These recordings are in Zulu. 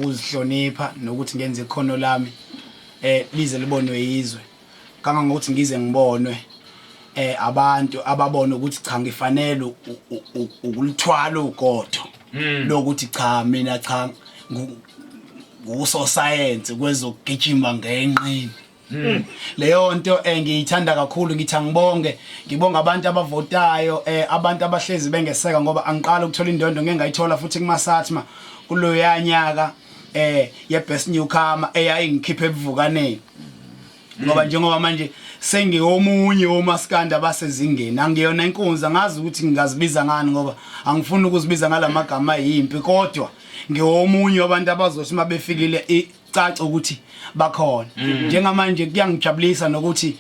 Ukuzihlonipha nokuthi ngenze ikhono lami lize libonwe yizwe kangangokuthi ngize ngibonwe abantu ababona ukuthi cha, ngifanele ukulithwala ugodo lokuthi cha, mina cha, ngusosayensi kwezokugijima ngenqini. Leyo nto ngiyithanda kakhulu. Ngithi angibonge, ngibonga abantu abavotayo, abantu abahlezi bengeseka, ngoba angiqala ukuthola indondo. Ngeke ngayithola futhi kumaSatma kuloya nyaka ye best newcomer eyayingikhipha ebuvukaneni, ngoba njengoba manje sengiwomunye womaskandi abasezingeni, angiyona inkunzi. Angazi ukuthi ngingazibiza ngani, ngoba angifuni ukuzibiza ngalamagama ayimpi, kodwa ngiwomunye wabantu abazothi mabefikile icace ukuthi bakhona. Njengamanje kuyangijabulisa nokuthi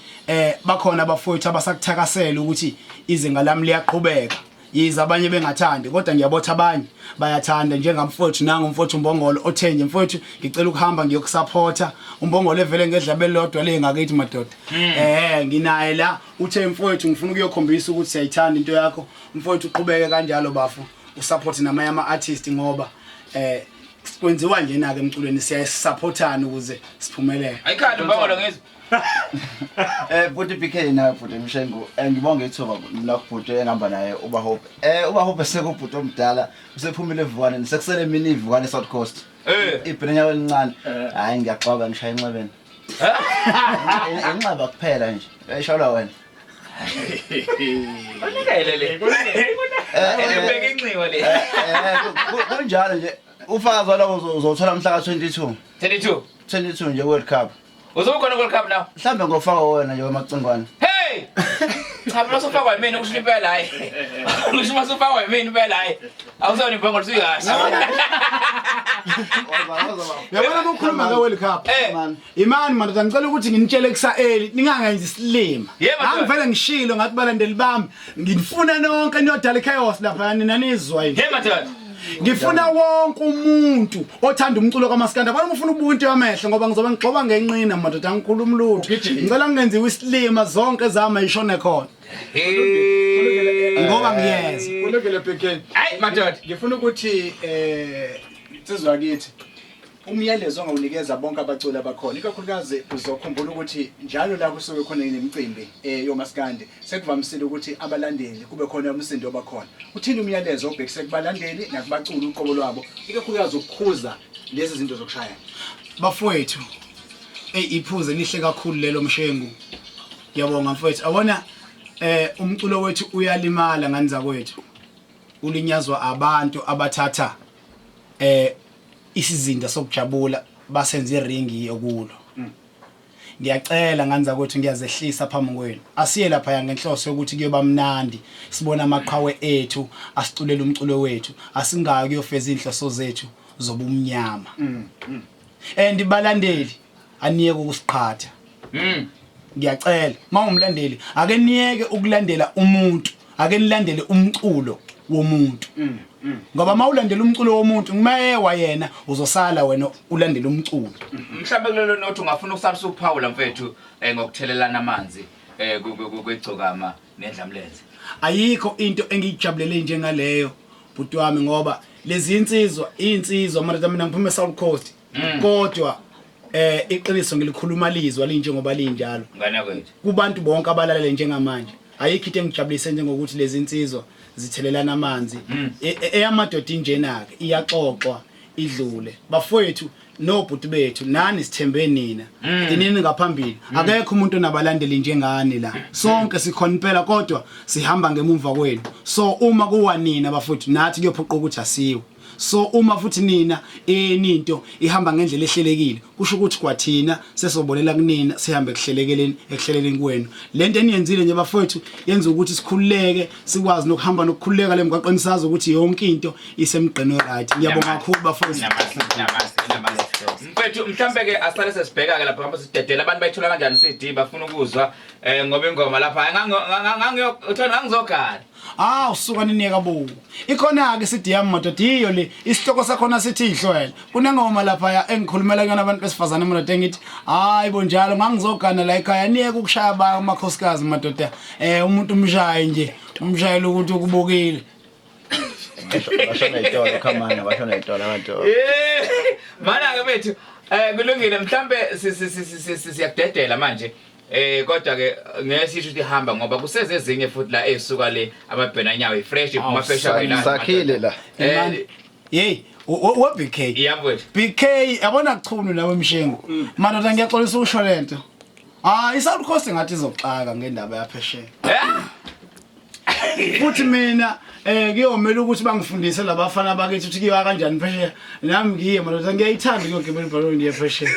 bakhona abafowethu abasakuthakasela ukuthi izinga lami liyaqhubeka, yize abanye bengathandi, kodwa ngiyabotha abanye bayathanda, njengamfowethu nangu umfowethu uMbongolo othe nje, "Mfowethu, ngicela ukuhamba ngiyokusupporta." UMbongolo evele ngedlabeli lodwa le ngakithi, madoda. Nginaye la, uthe, "Mfowethu, ngifuna ukuyokhombisa ukuthi siyayithanda into yakho." Mfowethu, uqhubeke kanjalo bafo, usupport namanye ama-artist, ngoba kwenziwa nje na ke emculweni, siyasupportana ukuze siphumelele. Ayikhali uMbongolo, ngizwe. Bhuti BK nawe bhuti Mshengu, ngibonge ithuba mina kubhuti engihamba naye uba Hope. Uba Hope sekubhuti omdala, usephumile evukaneni, sekusele mina ivukane South Coast. Ibhene elincane. Hayi, ngiyaxoka, ngishaya enxebeni. Inxeba kuphela nje. Eshola wena. Konakele le. Elibheka inxiwa le. Kunjalo nje, ufakazi waloko uzothola mhla ka-22. 22. 22 nje, World Cup. Uzoba khona World Cup now? Mhlambe ngofaka wena nje wemacingwane. Hey! Cha, masufakwa yimina kusho impela, hayi. Kusho masufakwa yimina impela, hayi. Awusona imbongolo, usuyasha. Yabona uma ukhuluma nge-World Cup, Man. imani madoda, ngicela ukuthi nginitshele kusa-early, ningangenzi isilima. Yebo, madoda. Angivele ngishilo ngathi, balandeli bami, ngifuna nonke niyodala ichaos lapha. Nina nizwa yini? Hey madoda. Ngifuna wonke umuntu othanda umculo kaMaskandi, abantu ufuna ubuka into yamehlo, ngoba ngizobe ngigxoba ngenqina, madoda, angikhulumi lutho. Ngicela kungenziwa isilima, zonke zami ayishone khona, ngoba ngiyeza. Kulungile BK. Hayi madoda. Ngifuna ukuthi insizwa kithi, umyalezo ongawunikeza bonke abaculi abakhona, ikakhulukazi uzokhumbula ukuthi njalo la kusuke khona nemicimbi yomaskandi, sekuvamisile ukuthi abalandeli kube khona umsindo obakhona. Uthini umyalezo obhekise kubalandeli nakubaculi uqobo lwabo, ikakhulukazi ukukhuza lezi zinto zokushaya? Bafowethu, ey, iphuze lihle kakhulu lelo, Mshengu. Ngiyabonga mfowethu. Abona, umculo wethu uyalimala ngani zakwethu, ulinyazwa abantu abathatha isizinda sokujabula basenze iringi yokulo. Ngiyacela ngani zakwethu, ngiyazehlisa phambi kwenu, asiye lapha ngenhloso yokuthi kuyoba mnandi, sibone amaqhawe ethu asiculela umculo wethu, asingaki kuyofeza inhloso zethu zobumnyama. And balandeli, aniyeke ukusiqhatha. Ngiyacela, mawumlandeli, ake niyeke ukulandela umuntu, ake nilandele umculo womuntu, ngoba mawulandela umculo womuntu, kumayewa yena uzosala wena ulandela umculo. Mhlawumbe kulelo nothi ungafuna ukusala usuphawula, mfethu, ngokuthelelana amanzi kwegcokama nendlamlenze. Ayikho into engiyijabulele njengaleyo, bhuti wami, ngoba lezi insizwa, insizwa manje, mina ngiphuma eSouth Coast, kodwa iqiniso ngilikhuluma lizwa linjengoba linjalo. Ngane kwethu. Kubantu bonke abalalele njengamanje, ayikho into engijabulise njengokuthi lezi insizwa zithelelana amanzi. Eyamadoda injena ke, iyaxoxwa idlule. Bafowethu nobhuti bethu, nani sithembe nina, inini ngaphambili. Akekho umuntu onabalandeli njengani la, sonke sikhona impela, kodwa sihamba ngemumva kwenu. So uma kuwa nina bafowethu, nathi kuyophoqa ukuthi asiwe. So uma futhi nina eninto ihamba ngendlela ehlelekile, kusho ukuthi kwathina sesobolela kunina, sihambe kuhlelekeleni, ekuhleleleni kwenu. Lento eniyenzile nje bafowethu yenza ukuthi sikhululeke, sikwazi nokuhamba nokukhululeka le mgwaqweni, sazi ukuthi yonke into isemgqeni right. Ngiyabonga kakhulu bafowethu. Mfethu, mhlambe ke asale sesibheka ke lapha, hamba sidedela abantu bayithola kanjani CD, bafuna ukuzwa ngoba ingoma lapha ngangiyo uthola ngangizogala. Ah, usuka niniyeka bo. Ikhona ke CD yami madoda, iyo le isihloko sakhona sithi Ihlwele. Kunengoma lapha ya engikhulumela kuyona abantu besifazane madoda, engithi, "Hayi bo, njalo ngangizogana la ekhaya." Niyeke ukushaya ba amakhosikazi madoda. Umuntu umshaye nje, umshayela ukuthi ukubukile. Bashona itolo khamana bashona itolo abantu. Eh, mana ke bethu eh kulungile mhlambe siyakudedela manje. Eh kodwa ke ngeke sisho ukuthi hamba ngoba kuseze ezinye futhi la ezisuka le amabhena nyawo ifresh iphuma fresh la. Sakhile la. Eh Hey, we BK. Yebo. BK yabona kuchunu nawe mshengu. Madoda ngiyaxolisa usho lento. Ah, iSouth Coast ngathi izoxaka ngendaba yaphesheya. Futhi mina eh kuyomela ukuthi bangifundise labafana bakithi ukuthi kuyiwa kanjani phesheya. Nami ngiye madoda ngiyayithanda ukuyogibela ibhaloni ngiye phesheya.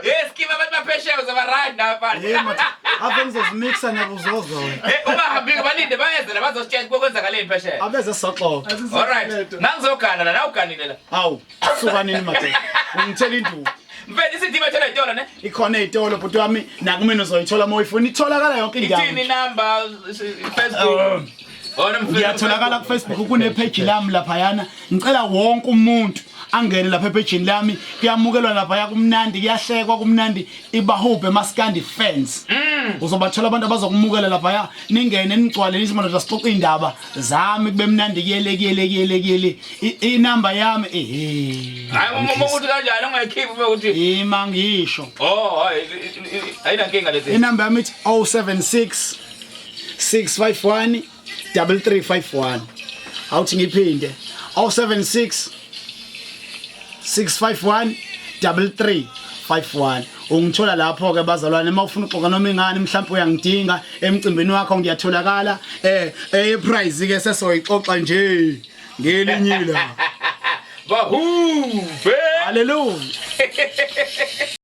Yes, kima abantu baphesheya uzoba right nabafana. Hey madoda, ave ngizozimixa nabo uzozwa wena. Eh ungahambi balinde bayeza la bazositshela ukuthi kwenzakaleni phesheya. Abeze soxoxa. All right. Nangizogana la nawuganile la. Hawu, suka nini madoda? Ungithela induku. Mfethu isidiba ethola itolo ne? Ikhona ey'tolo bhuti wami nakumina uzoyithola uma uyifuna itholakala yonke indawo. Ithini number Facebook? Ona mfethu. Ngiyatholakala ku-Facebook kunepheji lami laphayana ngicela wonke umuntu angene lapha ephejini lami kuyamukelwa laphaya kumnandi kuyahlekwa kumnandi ibahubhe maskandi fans uzobathola abantu abazokumukela laphaya ningene nigcwale nithi madoda sixoxe iy'ndaba zami kube mnandi kuyele kuyele kuyele kuyele inamba yami ehe Hayi uma ukuthi kanjani ungayikhiphi ube ukuthi ima ngisho oh hayi ayinankinga lezi. Inamba yami ithi 076 651 3351. Awuthi ngiphinde 076 651 3351. Ungithola lapho ke bazalwane uma ufuna uxoxa noma ingane mhlawumbe uyangidinga emcimbini wakho ngiyatholakala eh eh prize ke sesoyixoxa nje ngelinye ilanga. Bahube. Hallelujah.